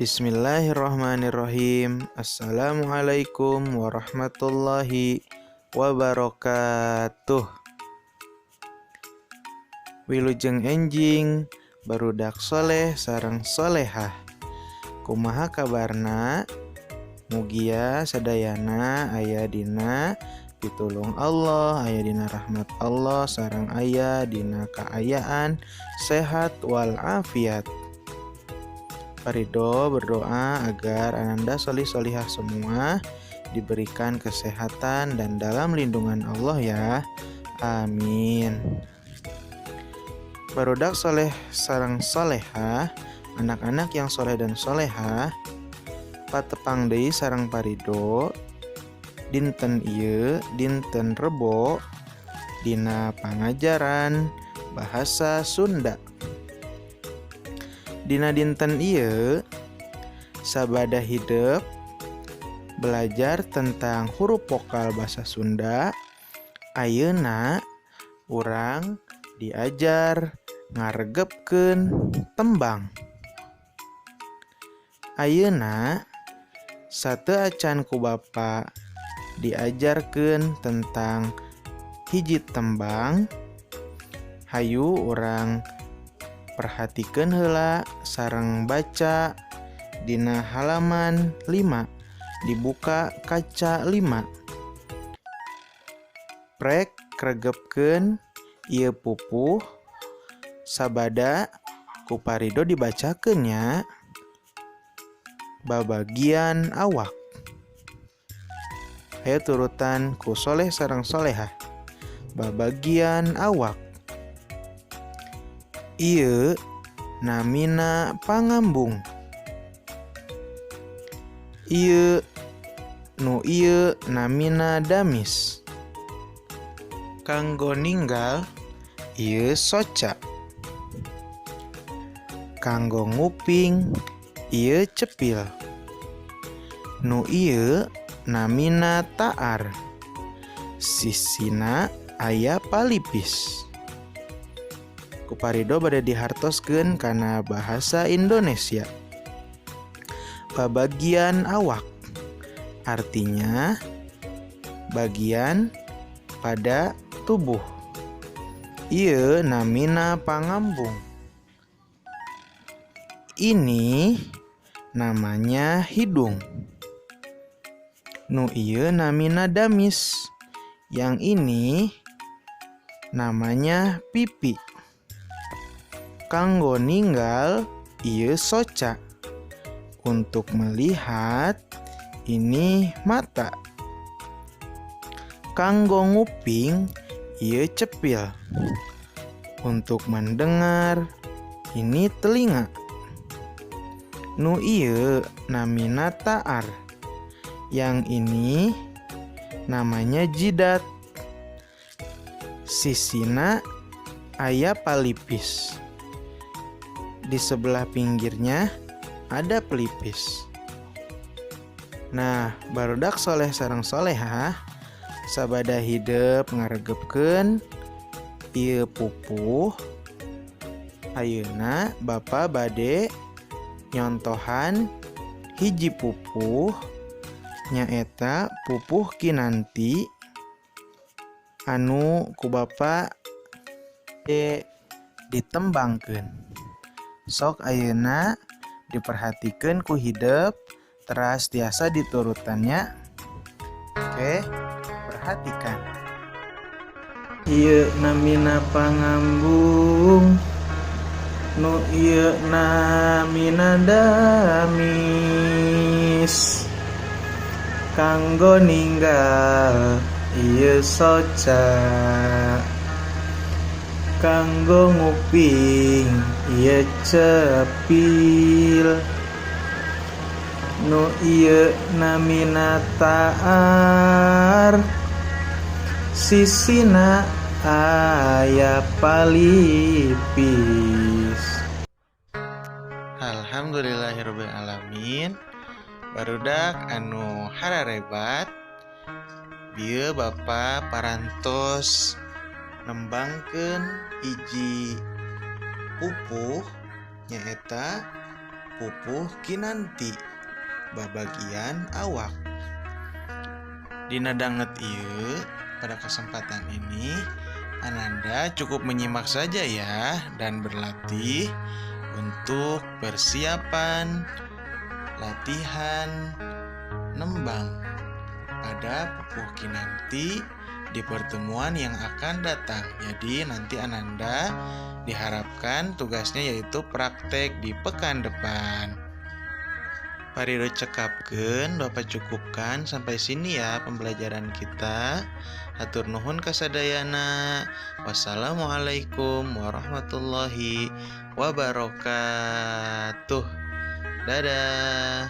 Bismillahirrahmanirrahim. Assalamualaikum warahmatullahi wabarakatuh. Wilujeng enjing barudak soleh sareng solehah. Kumaha kabarna? Mugia sadayana aya dina pitulung Allah, aya dina rahmat Allah, sareng aya dina kaayaan sehat walafiat. Parido berdoa agar ananda solih solihah semua diberikan kesehatan dan dalam lindungan Allah ya. Amin. Barudak soleh sareng solehah, anak-anak yang soleh dan solehah, patepang deui sareng Parido dinten ieu, dinten Rebo, dina pangajaran bahasa Sunda. Dina dinten ieu sabada hidep belajar tentang huruf vokal bahasa Sunda. Ayeuna urang diajar ngaregepkeun tembang. Ayeuna sateuacan ku Bapa diajarkeun tentang hiji tembang, hayu urang perhatikeun heula sareng baca dina halaman 5, dibuka kaca 5. Prek regepkeun ieu pupuh sabada ku Parido dibacakeun nya. Babagian awak. Ayo turutan ku soleh sareng solehah. Babagian awak. Ieu namina pangambung. Ieu nu ieu namina damis. Kanggo ninggal ieu soca. Kanggo nguping ieu cepil. Nu ieu namina taar. Sisina aya palipis. Ku Parido bade dihartoskeun kana bahasa Indonesia. Babagian awak artinya bagian pada tubuh. Ieu namina pangambung. Ini namanya hidung. Nu ieu namina damis. Yang ini namanya pipi. Kanggo ninggal ieu soca. Untuk melihat ini mata. Kanggo nguping ieu cepil. Untuk mendengar ini telinga. Nu ieu namina taar. Yang ini namanya jidat. Sisina aya palipis. Di sebelah pinggirnya ada pelipis. Nah, barudak soleh sareng solehah sabada hidep ngaregepkeun ieu pupuh. Ayeuna Bapa bade nyontohan hiji pupuh, nyaeta pupuh Kinanti anu ku Bapa ditembangkeun. Sok ayeuna diperhatikeun ku hidep teras tiasa diturutannya. Oke, perhatikan. Ieu namina pangambung. Nu ieu namina damis. Kanggo ninggal ieu soca. Kanggo nguping ieu cepil. Nu ieu namina taar. Sisina aya palipis. Alhamdulillahirabbil alamin. Barudak anu hararebat, bieu Bapa parantos nembangkeun hiji pupuh, nyaeta Pupuh Kinanti babagian awak. Dina danget ieu pada kesempatan ini Ananda cukup menyimak saja ya dan berlatih untuk persiapan latihan nembang pada Pupuh Kinanti di pertemuan yang akan datang. Jadi nanti Ananda diharapkan tugasnya yaitu praktek di pekan depan. Parido cekapkeun, Bapak cukupkan sampai sini ya pembelajaran kita. Hatur nuhun kasadayana. Wassalamualaikum warahmatullahi wabarakatuh. Dadah.